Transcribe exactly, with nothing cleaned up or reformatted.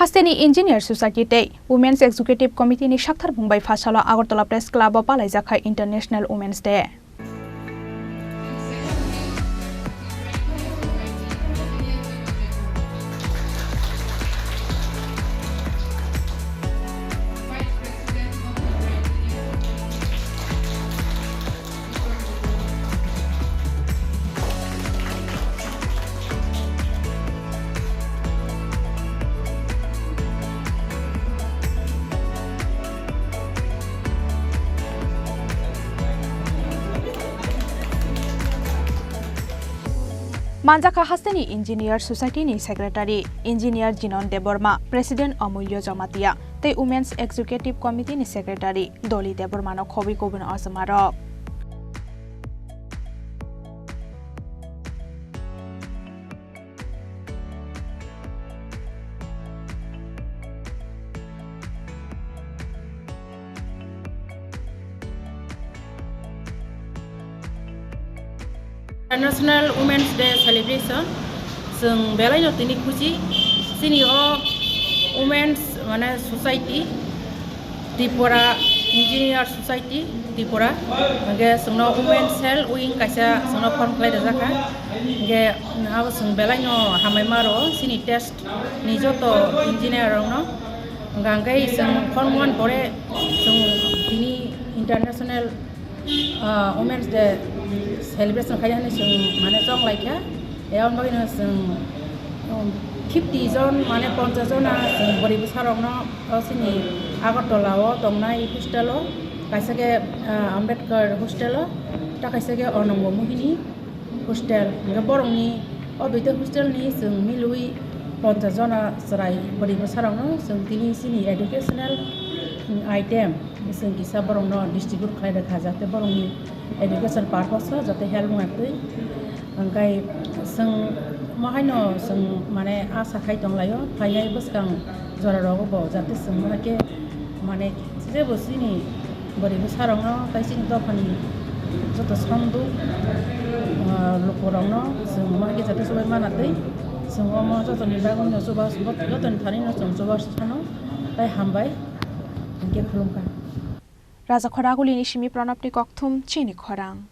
Hasteni Engineer Society tei Women's Executive Committee ni sakthar bung bai phasalo Agartala Press Club o palaijak kha International Women's Day. Manjakha hasteni Engineer Society ni Secretary Engineer Jinon Debbarma, President Amulya Jamatia tei Women's Executive Committee ni Secretary Dolly Debbarma no khobwi kubun ojomarok. International Women's Day celebration, chwng belaino tini khusi, chini o Women's mane Society, Tripura Engineer Society, Tripura, hwnkhe chwngno Women's Cell Wing kaisa chwngno form khlai rijak kha, hwnkhe abo chwng belaino hambai ma rwo, chini test ni joto engineer rokno, hwnkhe chwng form one pore chwng tini international, ah, Women's Day celebration khai hwnwi chwng mane chong lai kha. Eboni bagwino chwng, um, fifty jon mane ponchash jona chwng bwrwi bwsa rokno o chini Agartala o tongnai hostel o kaisa khe, ah, Ambedkar hostel o, ta kaisa khe Anango Mohini hostel, hwnkhe borokni o duita hostel ni chwng milwi ponchash jona chwrai bwrwi bwsa rokno chwng tini chini educational, um, item chwng kisa borokno distribute khlai rwkha, jate borokni education purpose o jate help wngya twi. Hwnkhe chwng mo haino chwng mane asa khai tong laio, phainai bwskang jora rogo bo jate chwng mo hai khe mane jebo chini bwrwi bwsa rokno tei chini dophani joto samdu, ah, luku rokno chwng mo hai khe jate chubai mana twi chwng omo jotoni bagwino chuba, jotoni thanino chwng chuba sano tei hambai hwnkhe khulumkha. Rajakhor Agulini simi Pranabni kokthum chini khorang.